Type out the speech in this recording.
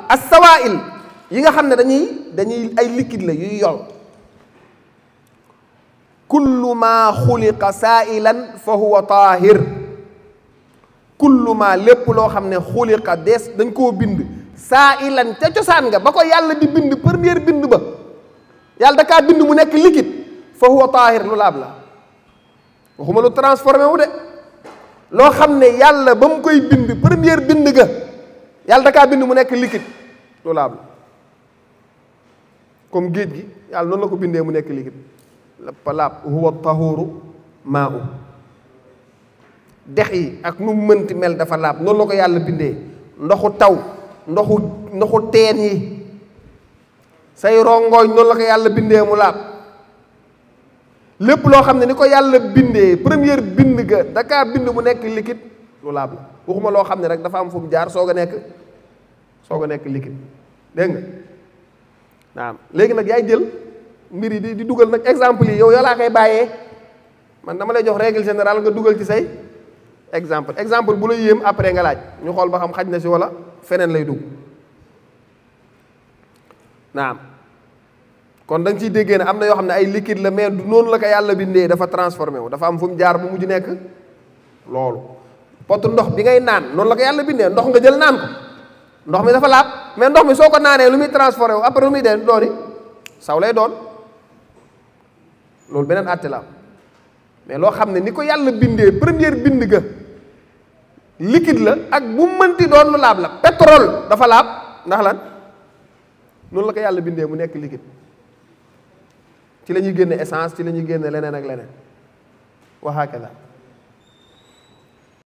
as-sawaa'il yi nga xam ne dañuy ay liquide la yuy yol kullu ma xuliqa saailan fa huwa taahir kullu ma lépp loo xam ne xuliqa dees dañ koo bind saailan ca cosaan nga ba ko yàlla di bind première bind ba yàlla da kaa bind mu nekk liquide fa huwa taahir lu laab la waxuma lu transformé wu de loo xam ne yàlla ba mu koy bind première bind ga yàlla da kaa bind mu nekk liquide lu laab la comme géej gi yàlla noonu la ko bindee mu nekk liquide lépp laab huwa tahuru maa u dex yi ak nu mënti mel dafa laab noonu la ko yàlla bindee ndoxu taw ndoxu teen yi say rongooñ noonu la ko yàlla bindee mu laab lépp loo xam ne ni ko yàlla bindee première bind ga da kaa bind mu nekk liquide lu laab la waxuma loo xam ne rek dafa am fu mu jaar soog a nekk liquide dégg nga naam léegi nag yaay jël mbir yi di dugal nag exemple yi yow laa koy bàyyee man dama lay jox règle générale nga dugal ci say exemple bu la yéem après nga laaj ñu xool ba xam xaj na si wala feneen lay dugg naam kon da nga ciy déggee ne am na yoo xam ne ay liquide la mais du noonu la ko yàlla bindee dafa transformé wu dafa am fu mu jaar bu mujj nekk loolu potu ndox bi ngay naan noonu la ko yàlla bindee ndox nga jël naan ko ndox mi dafa laab mais ndox mi soo ko naanee lu muy transformé wu après lu muy dee dooni saw lay doon loolu beneen àtte la mais loo xam ne ni ko yàlla bindee première bind ga liquide la ak bu mënti doon lu laab la pétrole dafa laab ndax lan noonu la ko yàlla bindee mu nekk liquide ci la ñuy génne essence ci la ñuy génne leneen ak leneen wa hakada